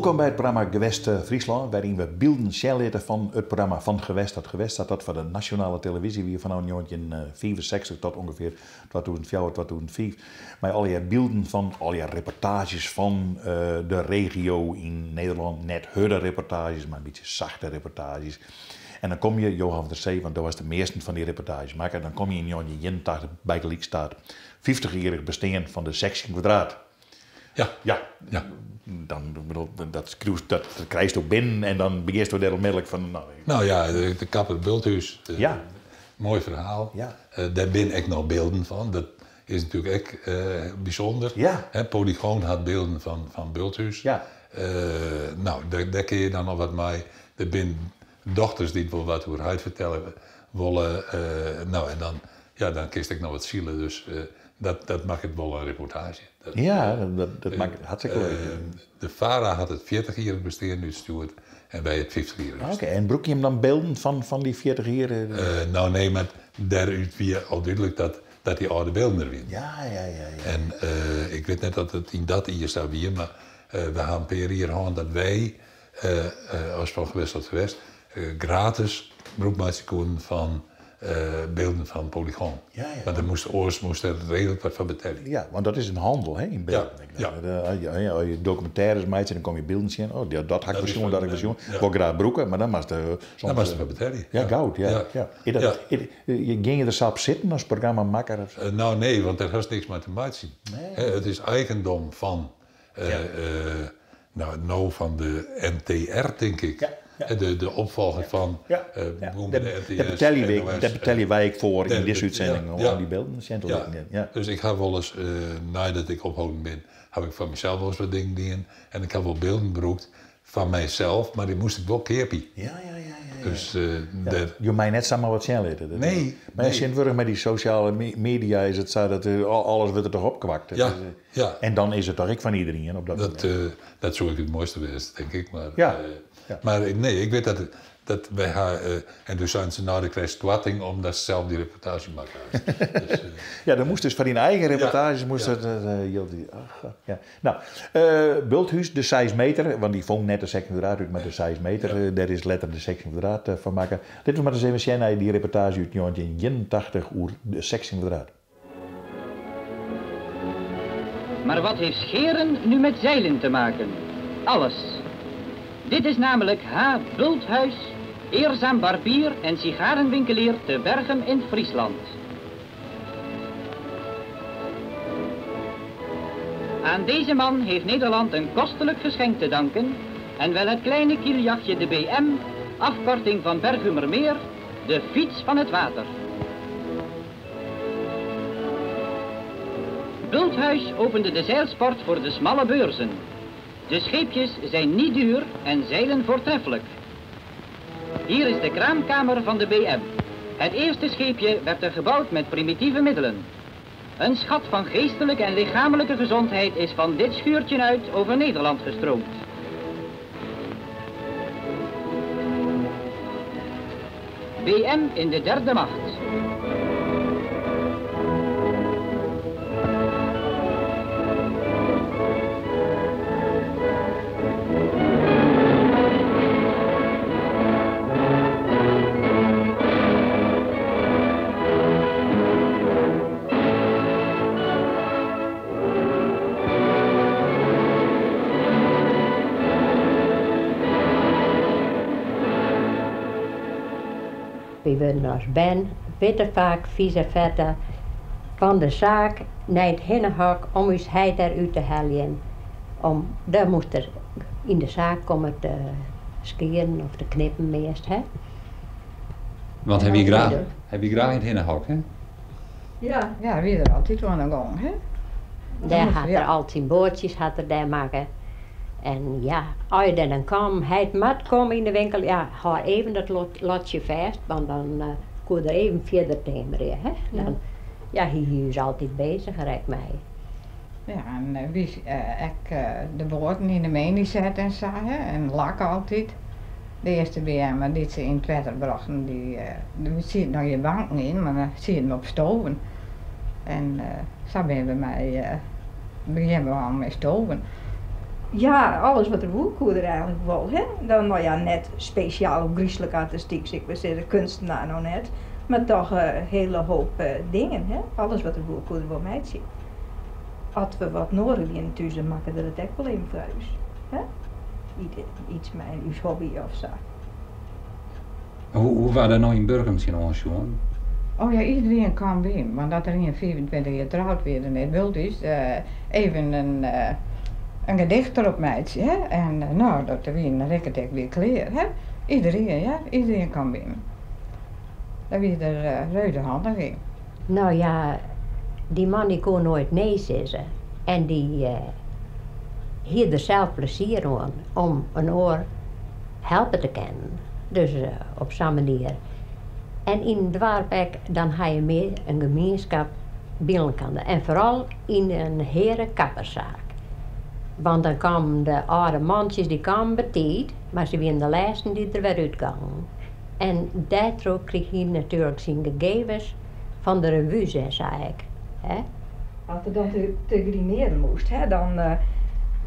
Wolkom by it programma Gewest Fryslân, wêryn we bylden sjen litte fan it programma Fan Gewest tot Gewest, sa't dat foar de nasjonale televyzje wie fanôf 1965 tot ûngefear 2004, 2005. Mei allegear bylden fan, allegear reportaazjes fan de regio yn Nederlân. Net hurde reportaazjes, mar in bytsje sachte reportaazjes. En dan komme je, Johan van der Zee, want do hast de measten fan dy reportaazjes makke, dan komme je yn 1981 bygelyks ta it fyftichjierrich bestean fan de Seksje Kwadraat. Ja. Ja. Ja. Dan, bedoel, dat skriuwst, dat krijsto binnen en dan begjinsto dêr onmiddellik fan, nou, Nou ja, de kapper Bulthuis. Ja. Moai ferhaal. Ja. Dêr binne ek noch bylden fan. Dat is natuerlik ek bysûnder. Ja. Hè, Polygoon hat bylden fan Bulthuis. Ja. No, dêr kinne je dan noch wat mei. Der binne dochters dy't wol wat oer heit fertelle wolle. No, en dan, ja, dan kinst ek noch wat sile. Dus dat makket wol in reportaazje. Dat, Ja, dat makket hartstikke leuk. De VARA hat it 40-jierrich bestean útstjoerd en wy it 50-jierrich Oké, en brûke jim dan bylden fan dy 40 jier? No, nee, mar dêrút wie al dúdlik dat dy âlde bylden der wienen. Ja, ja, ja, ja. En ik wit net oft it yn dat jier sa wie, mar we ha in pear jier hân dat wy, as Van Gewest tot Gewest, gratis brûk meitsje koenen fan bylden fan Polygoon. Ja, ja. Want oars moast der reedlik wat foar betelje. Ja, want dat is in handel, hè, yn bylden. Ja, ja. Ja, as je dokumintêres meitsje, dan komme je bylden tsjin. Oh, dat ha ik Dat is besjoen, foar dat ha ik besjoen. ja. Wol graach brûke, mar dan moatst soms Dan moatst derfoar betelje. Ja, goud, ja, Ja. ja. Is dat, Ja. is, gean je der sa op sitten as programmamakker? Of? No, nee, want dêr hast niks mei te meitsjen. Nee. Hè, it is eigendom fan, Ja. no, no fan de NTR, tink ik. Ja, ja. Hè, de opfolger fan, Ja, ja. begûn by de NTS, Dêr betelje wy, NOS. dêr betelje wy ek foar yn Dêr dizze ja, útsending, om ja. dy bylden sjen te Ja. litten. Ja. Dus ik ha wolris, neidat ik opholden bin, ha ik foar mysels wolris wat dingen dien. En ik ha wol bylden brûkt fan mysels, mar dy moast ik wol keapje. Ja, ja, ja, ja, ja. Dus, Ja, dêr jo meie net samar wat sjen litte. Dat Nee, is, mar ja, nee. tsjintwurdich mei dy sosjale media is it sa dat alles wurdt der toch opkwakt. Dat Ja, is, ja. En dan is it toch ek fan iderien op dat Dat, momint. dat soe ek it moaiste wêze, tink ik. Mar, Ja, ja. mar nee, ik wit dat, dat wy ha, en doe seinen se, no, dan krijst koarting omdat se sels dy reportaazje makke hast. Dus, Ja, dan moast dus foar dyn eigen Ja, reportaazjes moast ja. dat, jild die. Ach, ja. No, Bulthuis, de 6 meter, want dy fong net de 16 kwadraat út, mar de 6 meter, Ja. dêr is letter de 16 kwadraat fan makke. Litte we mar ris even sjen nei dy reportaazje út 1981 oer de 16 kwadraat. Maar wat heeft scheren nu met zeilen te maken? Alles. Dit is namelijk H. Bulthuis, eerzaam barbier en sigarenwinkelier te Bergen in Friesland. Aan deze man heeft Nederland een kostelijk geschenk te danken en wel het kleine kieljachtje de BM, afkorting van Bergumermeer, de fiets van het water. Bulthuis opende de zeilsport voor de smalle beurzen. De scheepjes zijn niet duur en zeilen voortreffelijk. Hier is de kraamkamer van de BM. Het eerste scheepje werd er gebouwd met primitieve middelen. Een schat van geestelijke en lichamelijke gezondheid is van dit schuurtje uit over Nederland gestroomd. BM in de derde macht. Wy wurden as bern bitter faak vice versa fan de saak nei it hinnehok om ús heit derút te heljen. Om, dêr moast er yn de saak komme te skearen of te knippen meast, hè. Want En hy wie dan graach, wie er hy wie graach yn it hinnehok, hè? Ja, ja, wie der altyd oan de gong, hè? Dêr moast hat ja. er al syn boatsjes hat er dêr makke. En ja, as je der dan kamen, heit moat komme yn de winkel, ja, hâld even dat lotsje fêst, want dan koe er even fierder timerje, hè? Ja. Dan, ja, hy hie ús altyd bezich der ek mei. Ja, en wy ek de boaten yn de meny set en sa, hè, en lak altyd. De earste BM dy't se yn it wetter brochten, der sieten noch gjin banken yn, mar dan sieten we op stoven. En sa binne we mei begjin we al mei stoven. Ja, alles wat er woe koe er eigenlik wol, hè. Dan, no ja, net spesjaal ôfgryslik artistyk, sil ik mar sizze, kunstenaar no net, mar toch in hiele hoop dingen, hè. Alles wat er woe, koe er wol meitsje. As we wat noadich hienen thús, dan makke er it ek wol even foar ús, hè. Yts mei ús hobby of sa. Hoe waard der no yn Burgum tsjin oansjoen? Oh ja, iedereen kaam by him, want dat er ien 25 jier troud wie, dan is Bulthuis even in gedicht derop meitsje, hè. En no, dat wie in rikketikt wie klear, hè. Iedereen, ja, iedereen kaam by him. Dêr wie er reuze handich yn. No ja, dy man dy koe noait nee sizze en dy hie der sels plezier oan om in oar helpe te kinnen. Dus op sa'n manier. En yn in doarp ek, dan ha je mear in gemienskap by elkoar. En foaral yn in hearekapperssaak. Want dan kamen de âlde mantsjes, dy kamen betiid, mar se wienen de lêsten dy't der wer útgongen. En dêrtroch krige hy natuerlik syn gegevens fan de revu's en sa ek. Hè. As er dan te grimearen moast, hè, dan,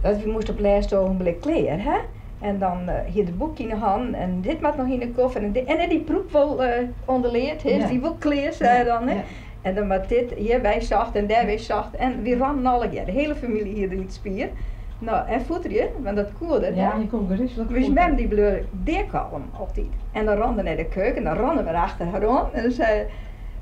dat moast op it lêste ogenblik klear, hè. En dan hie er it boekje yn 'e hannen en dit moat noch yn 'e koffer en dit, en dy prûk wol ûnderleard, hè, is dy wol klear, sei er dan, hè. En dan moat dit hjir wer socht en dêr wer socht en wy rannen allegear, de hiele famylje hie der yn it spier. No, en foeterje, want dat koe er, hè. Ja, hy koe gryslik Us mem dy bleau deakalm altyd. En dan rûn er nei de keuken, dan rûn er wer achter har oan en dan sei er,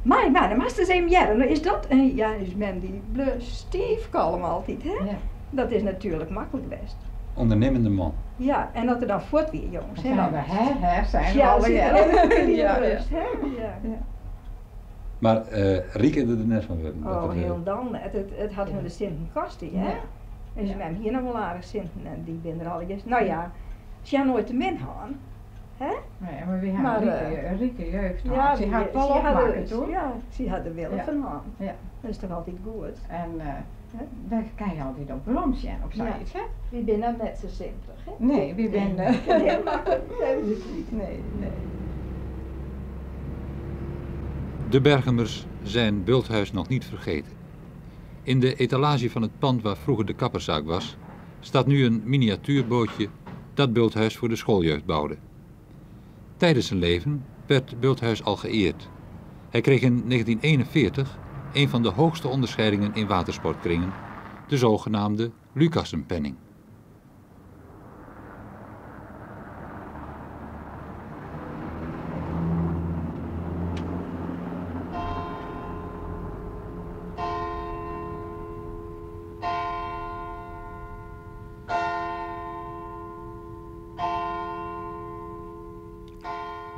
Mei, mei, dan moatst ris even hearre, no is dat, en ja, ús mem dy bleau stiif kalm altyd, hè. Ja. Dat is natuerlik maklik west. Undernimmende man. Ja, en as er dan fuort wie jonges, hè, dan. Hè, hè, seinen we Ja, allegear. Ja, hè, ja. Mar ryk is er der net fan wurden. Oh, hielendal net. It hat him de sinten koste, hear. En ús mem hie noch wol aardich sinten en dy binne der allegear. No ja, se ha noait te min hân, hè? Nee, mar wy ha in rike jeugd hân. Sy hat wol opmakke toen. Ja, sy ha der wille fan hân. Ja. Dat is toch altyd goed. En dêr kinne je altyd op werom sjen, op sayts, hè? Wy binne noch net sa sintich, hè? Nee, wy binne. Hiel maklik kwyt. Nee, nee. De Bergumers zijn Bulthuis nog niet vergeten. In de etalage van het pand waar vroeger de kapperszaak was, staat nu een miniatuurbootje dat Bulthuis voor de schooljeugd bouwde. Tijdens zijn leven werd Bulthuis al geëerd. Hij kreeg in 1941 een van de hoogste onderscheidingen in watersportkringen, de zogenaamde Lucassenpenning.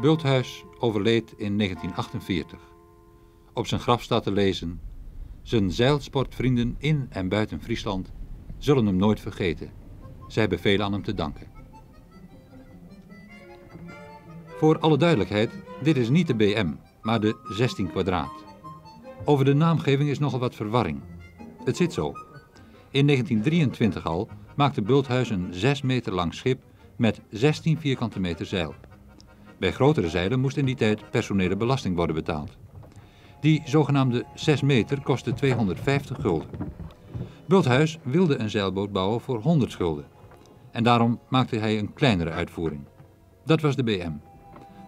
Bulthuis overleed in 1948. Op zijn graf staat te lezen: Zijn zeilsportvrienden in en buiten Friesland zullen hem nooit vergeten. Zij hebben veel aan hem te danken. Voor alle duidelijkheid, dit is niet de BM, maar de 16 kwadraat. Over de naamgeving is nogal wat verwarring. Het zit zo. In 1923 al maakte Bulthuis een 6 meter lang schip met 16 vierkante meter zeil. Bij grotere zeilen moest in die tijd personele belasting worden betaald. Die zogenaamde 6 meter kostte 250 gulden. Bulthuis wilde een zeilboot bouwen voor 100 gulden. En daarom maakte hij een kleinere uitvoering. Dat was de BM.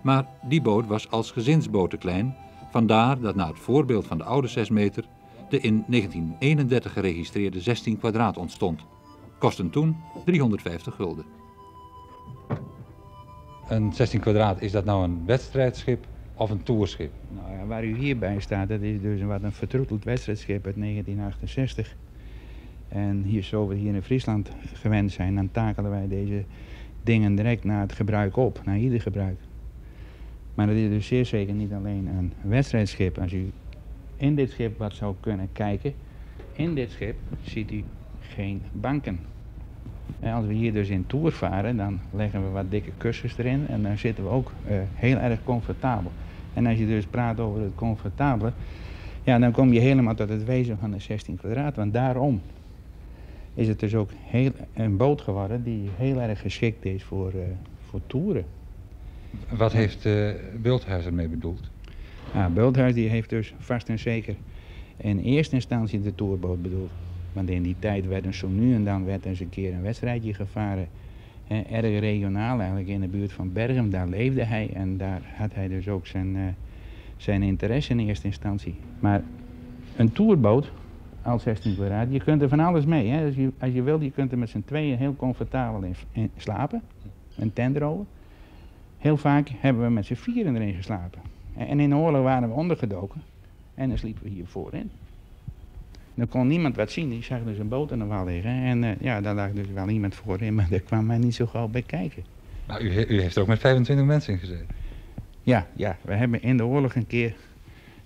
Maar die boot was als gezinsboot te klein, vandaar dat na het voorbeeld van de oude 6 meter de in 1931 geregistreerde 16 kwadraat ontstond. Kostte toen 350 gulden. Een 16 kwadraat, is dat nou een wedstrijdschip of een toerschip? Nou ja, waar u hierbij staat, dat is dus een wat een vertroeteld wedstrijdschip uit 1968. En hier, zo we hier in Friesland gewend zijn, dan takelen wij deze dingen direct na het gebruik op, na ieder gebruik. Maar dat is dus zeer zeker niet alleen een wedstrijdschip. Als u in dit schip wat zou kunnen kijken, in dit schip ziet u geen banken. En als we hier dus in toer varen, dan leggen we wat dikke kussens erin en dan zitten we ook heel erg comfortabel. En als je dus praat over het comfortabele, ja, dan kom je helemaal tot het wezen van de 16 kwadraat. Want daarom is het dus ook heel, een boot geworden die heel erg geschikt is voor toeren. Wat heeft Bulthuis ermee bedoeld? Nou, Bulthuis die heeft dus vast en zeker in eerste instantie de toerboot bedoeld. Want in die tijd werden zo nu en dan werd eens een keer een wedstrijdje gevaren. Hè, erg regionaal eigenlijk in de buurt van Bergum, daar leefde hij en daar had hij dus ook zijn interesse in eerste instantie. Maar een toerboot, al 16 kwadraat, je kunt er van alles mee. Hè? Als je wilt, je kunt er met z'n tweeën heel comfortabel in slapen, een tent erover. Heel vaak hebben we met z'n vieren erin geslapen. En in de oorlog waren we ondergedoken en dan sliepen we hier voorin. Dan kon niemand wat zien, die zag dus een boot aan de wal liggen. En daar lag dus wel iemand voorin, maar daar kwam men niet zo gauw bij kijken. Maar u heeft er ook met 25 mensen in gezeten? Ja, ja, we hebben in de oorlog een keer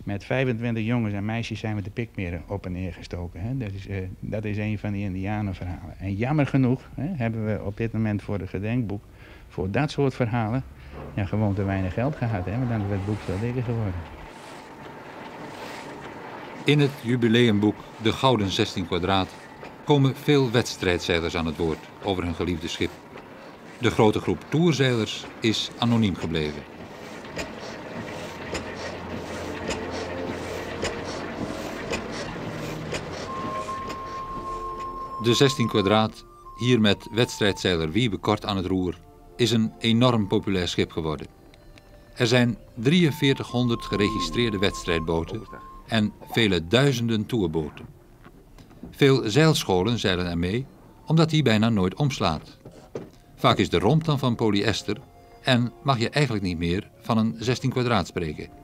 met 25 jongens en meisjes zijn we de Pikmeren op en neer gestoken. Hè. Dat is een van die indianenverhalen. En jammer genoeg, hè, hebben we op dit moment voor het gedenkboek, voor dat soort verhalen, ja, gewoon te weinig geld gehad. Hè, want dan werd het boek veel dikker geworden. In het jubileumboek De Gouden 16 Kwadraat komen veel wedstrijdzeilers aan het woord over hun geliefde schip. De grote groep toerzeilers is anoniem gebleven. De 16 Kwadraat, hier met wedstrijdzeiler Wiebe Kort aan het roer, is een enorm populair schip geworden. Er zijn 4300 geregistreerde wedstrijdboten en vele duizenden toerboten. Veel zeilscholen zeilen er mee, omdat die bijna nooit omslaat. Vaak is de romp dan van polyester en mag je eigenlijk niet meer van een 16 kwadraat spreken.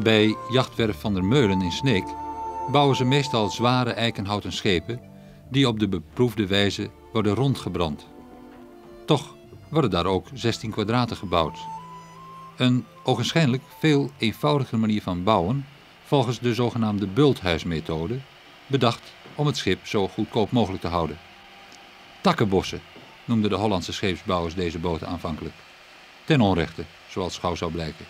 Bij jachtwerf Van der Meulen in Sneek bouwen ze meestal zware eikenhouten schepen die op de beproefde wijze worden rondgebrand. Toch worden daar ook 16 kwadraten gebouwd. Een ogenschijnlijk veel eenvoudiger manier van bouwen volgens de zogenaamde bulthuismethode, bedacht om het schip zo goedkoop mogelijk te houden. Takkenbossen noemden de Hollandse scheepsbouwers deze boten aanvankelijk. Ten onrechte, zoals gauw zou blijken.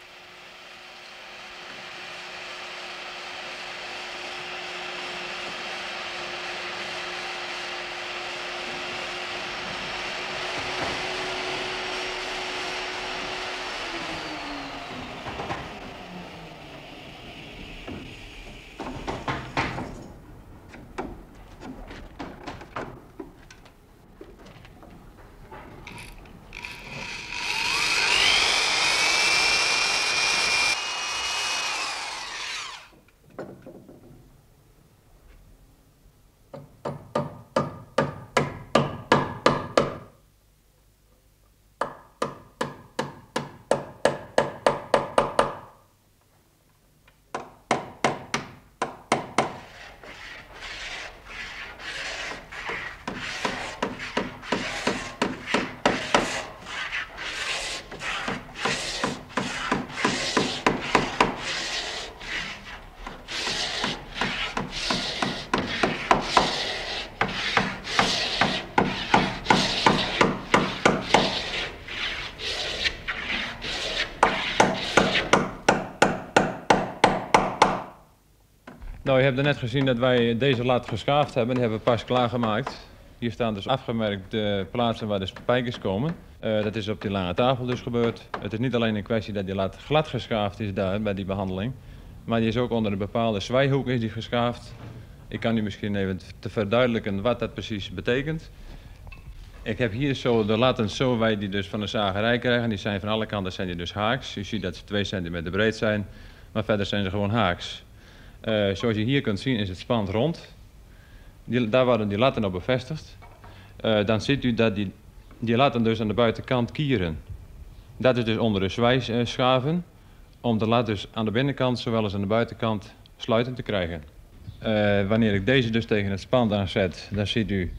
Je hebt net gezien dat wij deze lat geschaafd hebben. Die hebben we pas klaargemaakt. Hier staan dus afgemerkt de plaatsen waar de spijkers komen. Dat is op die lange tafel dus gebeurd. Het is niet alleen een kwestie dat die lat glad geschaafd is daar bij die behandeling. Maar die is ook onder een bepaalde zwijhoek is die geschaafd. Ik kan u misschien even te verduidelijken wat dat precies betekent. Ik heb hier zo de latten zo wij die dus van de zagerij krijgen. Die zijn van alle kanten zijn die dus haaks. U ziet dat ze 2 centimeter breed zijn, maar verder zijn ze gewoon haaks. Zoals je hier kunt zien is het spand rond. Daar worden die latten op bevestigd. Dan ziet u dat die latten dus aan de buitenkant kieren. Dat is dus onder de zwijschaven, om de lat dus aan de binnenkant zowel als aan de buitenkant sluitend te krijgen. Wanneer ik deze dus tegen het spand aanzet, dan ziet u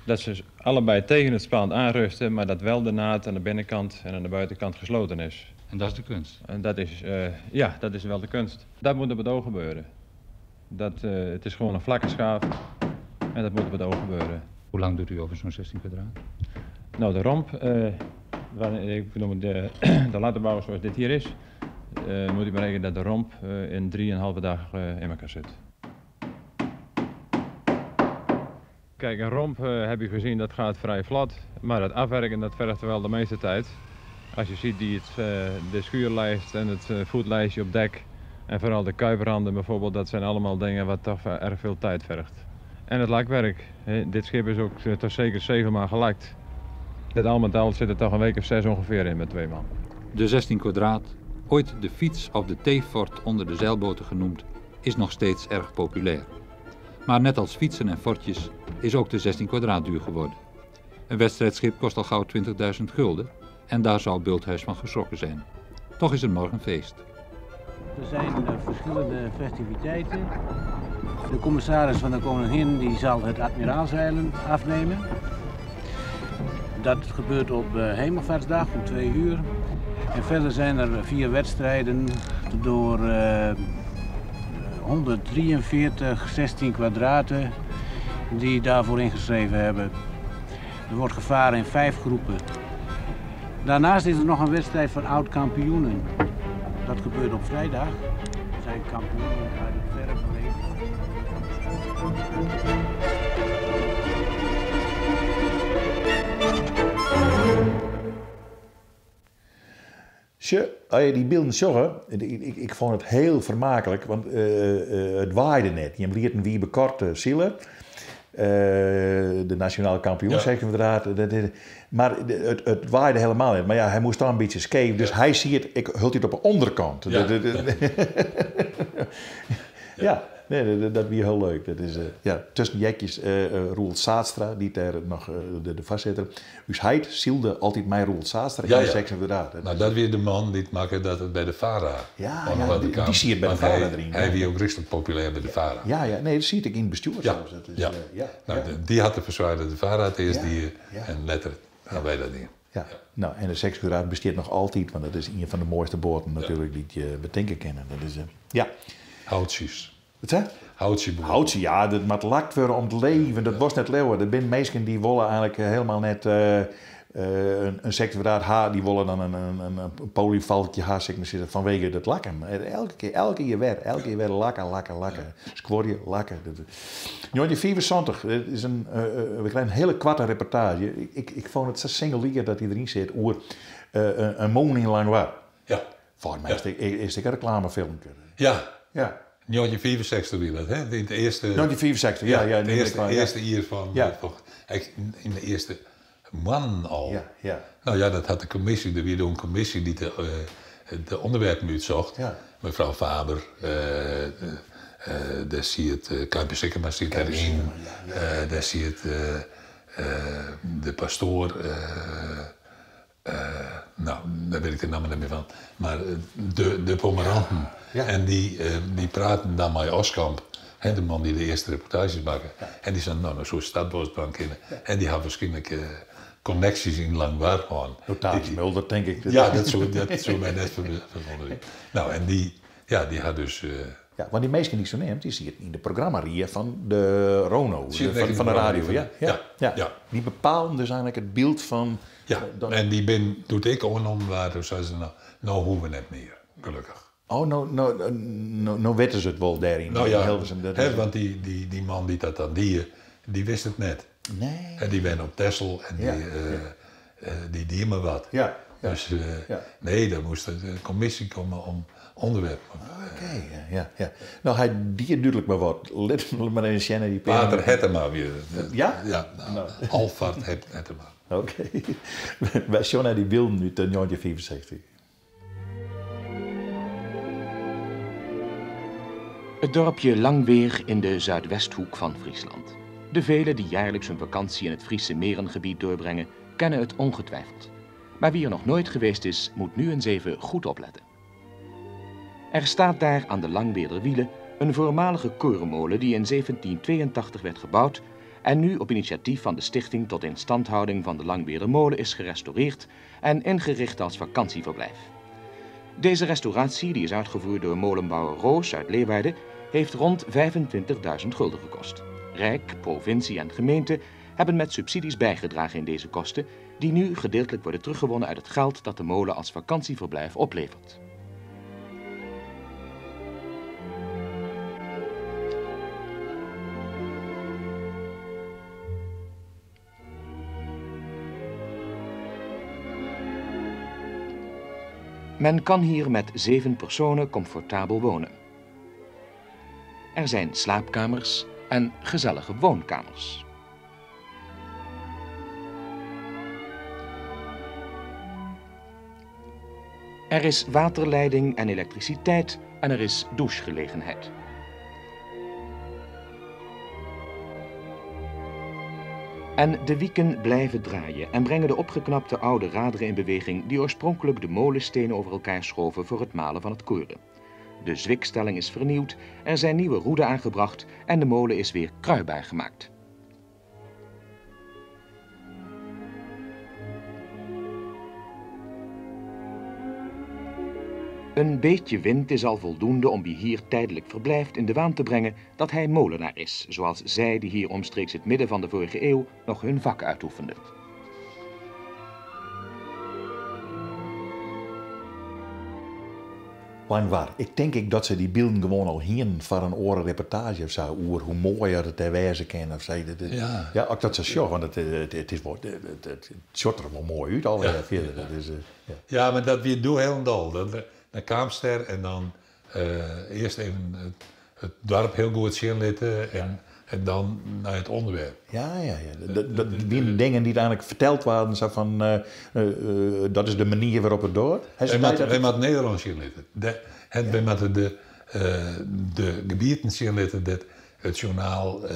dat ze allebei tegen het spand aanrusten, maar dat wel de naad aan de binnenkant en aan de buitenkant gesloten is. En dat is de kunst? En dat is, ja, dat is wel de kunst. Dat moet op het oog gebeuren. Het is gewoon een vlakke schaaf en dat moet op het oog gebeuren. Hoe lang doet u over zo'n 16 kwadraat? De romp, waar, ik bedoel de lattenbouw zoals dit hier is, moet je berekenen dat de romp in 3,5 dag in elkaar zit. Kijk, een romp heb je gezien, dat gaat vrij vlot. Maar het afwerken, dat vergt wel de meeste tijd. Als je ziet die het, de schuurlijst en het voetlijstje op dek en vooral de kuipranden bijvoorbeeld, dat zijn allemaal dingen wat toch erg veel tijd vergt. En het lakwerk. Dit schip is ook toch zeker 7 maal gelakt. Dit al met al zit er toch een week of 6 ongeveer in met 2 man. De 16 kwadraat, ooit de fiets of de T-fort onder de zeilboten genoemd, is nog steeds erg populair. Maar net als fietsen en fortjes is ook de 16 kwadraat duur geworden. Een wedstrijdschip kost al gauw 20.000 gulden en daar zou Bulthuis van geschrokken zijn. Toch is het morgen feest. Er zijn verschillende festiviteiten. De commissaris van de koningin die zal het admiraalzeilen afnemen. Dat gebeurt op Hemelvaartsdag om 2 uur. En verder zijn er 4 wedstrijden door 143, 16 kwadraten die daarvoor ingeschreven hebben. Er wordt gevaren in 5 groepen. Daarnaast is er nog een wedstrijd van oud-kampioenen. Dat gebeurt op vrijdag. Er zijn kampioenen uit het verre verleden. Als je die beelden zag, ik vond het heel vermakelijk, want het waaide net. Je liet een wie bekort zielen. De nationale kampioen, ja. Zeg inderdaad. Maar het waaide helemaal niet. Maar ja, hij moest dan een beetje scheef. Dus hij ziet het, ik hult het op de onderkant. Ja, ja nee, dat was heel leuk. Dat is, ja, tussen jekjes Roel Saatstra, die daar nog de voorzitter. Dus hij zielde altijd mij Roel Saatstra in de sectie inderdaad. Nou, dat weer de man die het maakte dat het bij de VARA. Ja, ja die zie je bij de VARA erin. Hij was ook rustig populair bij de VARA. Ja, ja, nee, dat zie ik in het bestuur zelfs. Dat is, ja. Ja, nou, ja. Die had de verzwaar dat de VARA het eerst die en letter gaan wij dat in. Ja. Nou, en de seksgraad besteedt nog altijd, want dat is een van de mooiste boorden natuurlijk die je bedenken kennen. Dat is, ja. Houtjes. Wat zei? Houtje. Houtje, ja, dat moet lakt worden om te leven. Dat was net leeuwen. Er zijn mensen die willen eigenlijk helemaal net een sectorraad haar, die willen dan een polyvalkje haar vanwege dat lakken. Elke keer weer, lakken, lakken, lakken. Squorje, lakken. 1974, is een, we krijgen een hele kwarte reportage. Ik vond het zo singulier dat hij erin zit over een moon in Langwar. Ja. Voor mij is het een reclamefilmpje. Ja. Ja. 1964 wie dat, hè? In het eerste... 1964, ja. Ja, het eerste jaar van... Ja. In de eerste man al. Ja, ja. Nou ja, dat had de commissie, er weer een commissie die de onderwerpen uitzocht. Ja. Mevrouw Faber, daar zie je het, Kuiper Sikkema zit daarin. Ja, ja. Daar zie je het, de pastoor... nou, daar weet ik de naam niet meer van. Maar de Pomeranten. Ja. En die praten dan met Oskamp, hè, de man die de eerste reportages maakte. Ja. En die zei, nou, nou zo'n stadbosbank in. Ja. En die had waarschijnlijk connecties in Langwar. Notaris Mulder, denk ik. Ja, dat zou mij net verwonderen. Nou, en die, ja, die had dus... Ja, want die meesten die zo neemt, die zie je in de programma van de Rono, van de radio. Ja, ja, ja. Ja. Die bepalen dus eigenlijk het beeld van... Ja, en die ben, doet ik ook nog waar, toen zei ze, nou hoeven we net meer, gelukkig. Oh, nou weten ze het wel daarin. Nou ja, Hilversum, dat hè, want die man die dat dan die, die wist het net. Nee. En die ben op Texel en ja, die die maar wat. Ja. Ja. Dus nee, daar moest een commissie komen om onderwerp. Oké, ja, ja. Nou, hij die duidelijk maar wat. Let maar eens scène die Pater Hettema weer. Ja? Ja, nou, Alphard Hettema. Oké. Wij zien naar die beelden uit 1964. Het dorpje Langweer in de zuidwesthoek van Friesland. De velen die jaarlijks hun vakantie in het Friese merengebied doorbrengen, kennen het ongetwijfeld. Maar wie er nog nooit geweest is, moet nu eens even goed opletten. Er staat daar aan de Langweerderwielen een voormalige korenmolen die in 1782 werd gebouwd en nu op initiatief van de Stichting tot Instandhouding van de Langweerdermolen is gerestaureerd en ingericht als vakantieverblijf. Deze restauratie, die is uitgevoerd door molenbouwer Roos uit Leeuwarden, heeft rond 25.000 gulden gekost. Rijk, provincie en gemeente hebben met subsidies bijgedragen in deze kosten, die nu gedeeltelijk worden teruggewonnen uit het geld dat de molen als vakantieverblijf oplevert. Men kan hier met zeven personen comfortabel wonen. Er zijn slaapkamers en gezellige woonkamers. Er is waterleiding en elektriciteit en er is douchegelegenheid. En de wieken blijven draaien en brengen de opgeknapte oude raderen in beweging die oorspronkelijk de molenstenen over elkaar schoven voor het malen van het koren. De zwikstelling is vernieuwd, er zijn nieuwe roeden aangebracht en de molen is weer kruibaar gemaakt. Een beetje wind is al voldoende om wie hier tijdelijk verblijft in de waan te brengen dat hij molenaar is, zoals zij die hier omstreeks het midden van de vorige eeuw nog hun vak uitoefenden. Lang waar. Ik denk ik dat ze die beelden gewoon al heen voor een oren reportage of zo, oer hoe mooi dat het daar wijzen kan of zo. Dat, Ja. Ja, ook dat ze sjog, want het is wel, het ziet er wel mooi uit al ja. verder. Dat is, ja. Ja, maar dat weer doe helemaal. Dan, dan kwam ze er en dan eerst even het dorp heel goed zien laten en dan naar het onderwerp. Ja, ja, ja. Die dingen die uiteindelijk verteld waren, zo van, dat is de manier waarop het door. Hij Wij zei dat wij moeten Nederland zien laten. En wij moeten de gebieden zien laten dat het journaal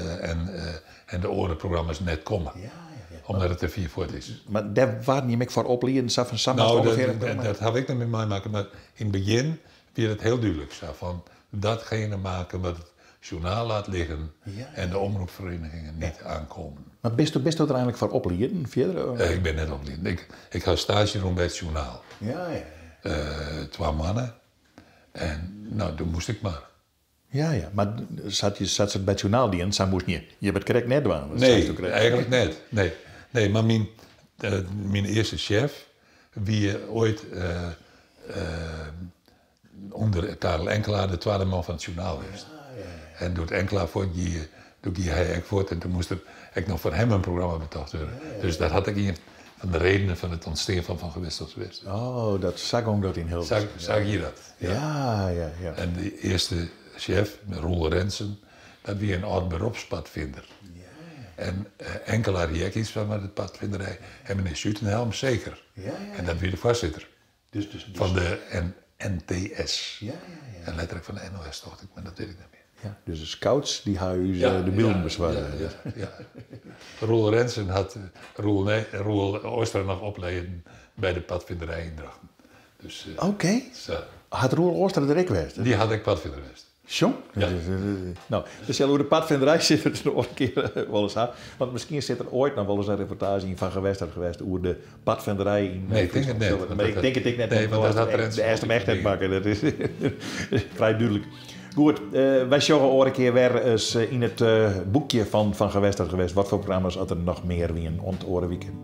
en de orenprogramma's net komen. Ja, ja, ja. Omdat het er vier voort is. Maar daar waren niet meer voor opleiden, zo van samen Nou, ongeveer dat, een programma. dat heb ik nog met mij maken, maar in het begin werd het heel duidelijk. Zo, van datgene maken wat het journaal laat liggen Ja. en de omroepverenigingen niet aankomen. Maar bist u er eigenlijk voor opleiden verder? Ik ben net opleiden. Ik ga stage doen bij het journaal. Ja, ja. 2 mannen. En nou, toen moest ik maar. Ja, ja. Maar zat ze bij het journaal die en zij moest niet. Je bent correct net doen. Dat Nee, zei ze ook eigenlijk net. Nee, nee, maar mijn eerste chef, wie ooit onder Karel Enkelaar de tweede man van het journaal was. En door het Enkelaar voort, toen ging hij ook voort en toen moest er ook nog voor hem een programma betaald worden. Dus dat had ik een van de redenen van het ontstaan van Gewest tot Gewest. Oh, dat zag ik dat in Hilversum. Zag je dat? Ja, ja, ja. En de eerste chef, Roel Rensen, dat wie een oud beroepspadvinder. En Enkelaar die ook iets van met het padvinderij. En meneer Schutenhelm zeker. Ja, ja, En dat wie de voorzitter Dus van de NTS. Ja, ja, ja. En letterlijk van de NOS, dacht ik, maar dat weet ik niet meer. Ja, dus de scouts die gaan u de beelden bezwaren. Ja, ja, ja. Roel Rensen had Roel, nee, Roel Ooster nog opleiden bij de padvinderij in Drachten. Dus, Oké. zo. Had Roel Ooster er ook geweest? Die had ik padvinder geweest. Tjong? Ja. Nou, dus hoe de padvinderij zit het nog een keer wel eens aan. Want misschien zit er ooit nog wel eens een reportage in van Gewest uit geweest over de padvinderij in Nee, ik denk het net, Friesland. want Maar ik dat denk het ik net. Nee, want dat had Rens de eerste hem echt net niet. maken. Dat is vrij duidelijk. Goed, wij zorgen ooit een keer weer eens in het boekje van Gewest uit geweest. Wat voor programma's had er nog meer wie in ont oren weekend.